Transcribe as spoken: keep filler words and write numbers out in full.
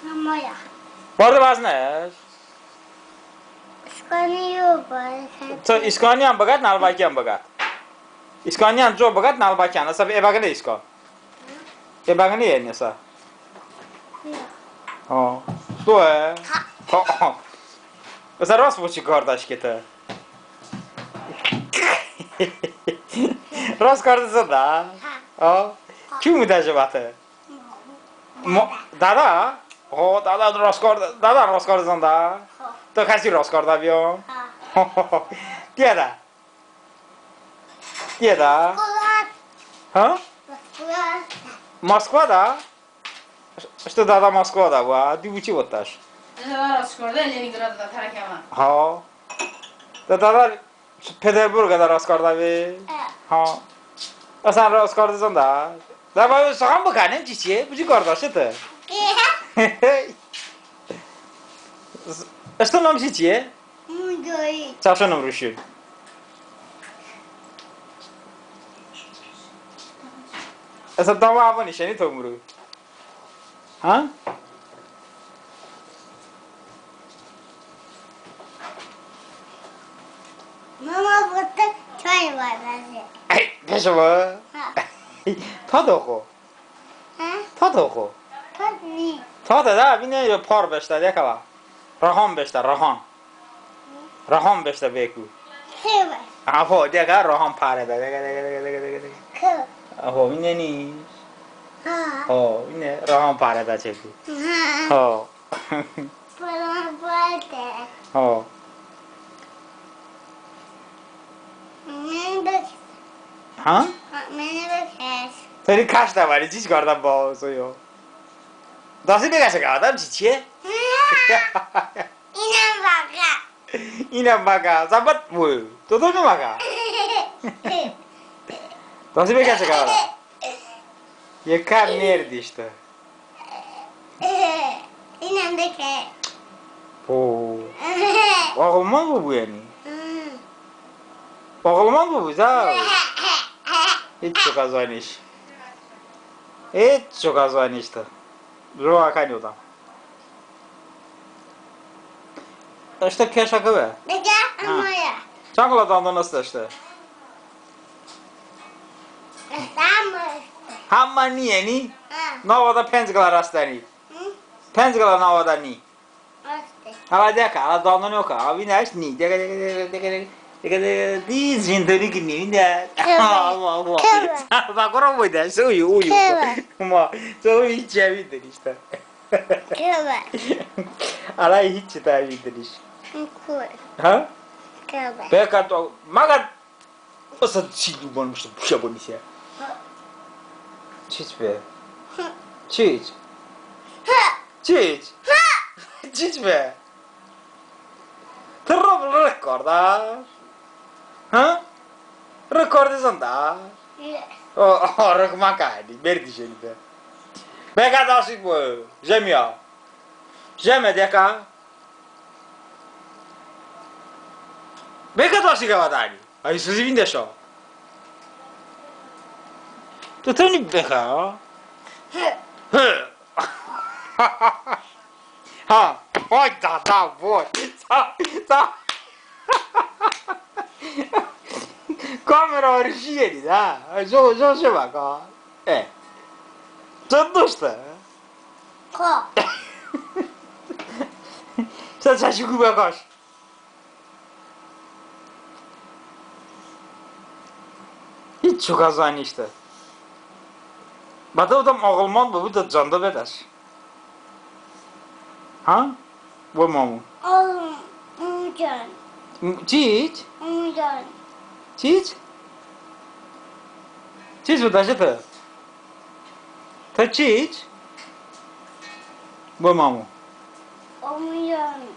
Mama ya. Barde bəzneş. İskaniyo bıqət. To İskaniyən bıqət, nəlbəkiyən bıqət. İskaniyən co bıqət, nəlbəkiyən. Əsə e bəqəne İskan. E bəqəne yəni əsə. Ya. Ha. Doe. Ha. Əsə rast bo çi kardeş ki tı. Rast kardezən da? Ha. Ha. Kim umudəş bəte? Mo-, dədə? Ho, dədə rast kardə, dədə rast kardezən da? Ho. To kəsi rast kardəbiyon? Ha. Diədə? Diədə? Moskvadə. Ha? Moskvadə. Moskvadə? Iştə dədə Moskvadə bıə, di bo çi votdəş? Dədə rast kardə, Leninqradə tərkəmə. Ha. Dədə Peterburqədə rast kardəbe? Ə. Ha. Əsən rast kardezən da? Dədə, bə sıxan bıkənim, çiçiye? Bo çi kardeşe tı? Ə. Iştə nom çiçiye? Mıcoi. Çəşo nom ruşin. Əsə dəmə əvoni şəni tomru. Ha? Mama, bıdə çay var bəzi. Ay, peşo bə. Ha. Tad oxo. Ha? Tad oxo. Tad ni. Tad da, bine yo par beşdə, diə kələ. Rohan beşdə, rohan. Rohan beşdə beku. Kıvə. Afo, diə kə rohan parədə. Diə kə, diə kə, diə kə, diə kə, diə kə. Kıvə. Afo, minəni. Ha. Ho, minə rohan parədə çəku. Ha. Ho. Rohan parədə. Ho. Məni bəkəş. Ha? Ha, məni bəkəş. Təni kəş dəvəni, çiç kardə bə soyo. Dasi bekəşe, adam çiçiye? Ha. İnən bəkə. İnən bəkə. Zəbət bu. Dodo nə bəkə? Dasi bekəşe, adam. Yekə merdi iştə. İnən bekə. O. Ağılmand bu, bu yəni. Hı. Ağılmand bu, bu, za. Hiç çok azvaniş. Hiç çok azvaniş tı. Jıqo əkəni odəm. Iştə kəşə kıvə. Bıdə, ha. Əmə ya. Çan qılə dandon heste ıştə? Həmə ni yəni? Ha. Navədə penc qılə rastəni. Hı? Penc qılə navədə ni. Rastə. Hələ diə kə, hələ dandon yoxe. Əvinəş ni. Diə kə, diə kə, diə kə, diə kə, diə kə, diz jintonik ni, diə. Kıvə. Allah, Allah. Kıvə. Bə qorə boydə, soyu, uyu. Kıvə. Ma, soyu içəvi de iştə. Kıvə. Hələ hiç çi təmin deniş. Kıvə. Ha? Kıvə. Bə kə to, məgər, ısə çi dumanmışdı, buşə bonisə. Çiç be. Çiç. Çiç. Çiç be. Tırrov rekordar. Ha? Rekordizən da. O, o, rık məkəni, berdişəni be. Bekə daşik bu, jemya. Jemə dekə. Bekə daşik əvədəni. Ay, sizi vindəşo. Tutuni bekə. Hı. Hı. Ha, oy, da, da, boy. Sa, sa. Kamera arışi yeri da. Jo, jo, jo, bak ha. E. Ciddi işte. Ko. Sən çəşi kubə kaş. Hiç çok az aynı işte. Bə tı odəm ağılmand bıbu, tı canda bedəş. Ha? Vay mamu. Ağılmand. Çiç? Ağılmand. Çiç? Çiç bıdəşe tı? Tı çiç? Vay mamu. Ağılmand.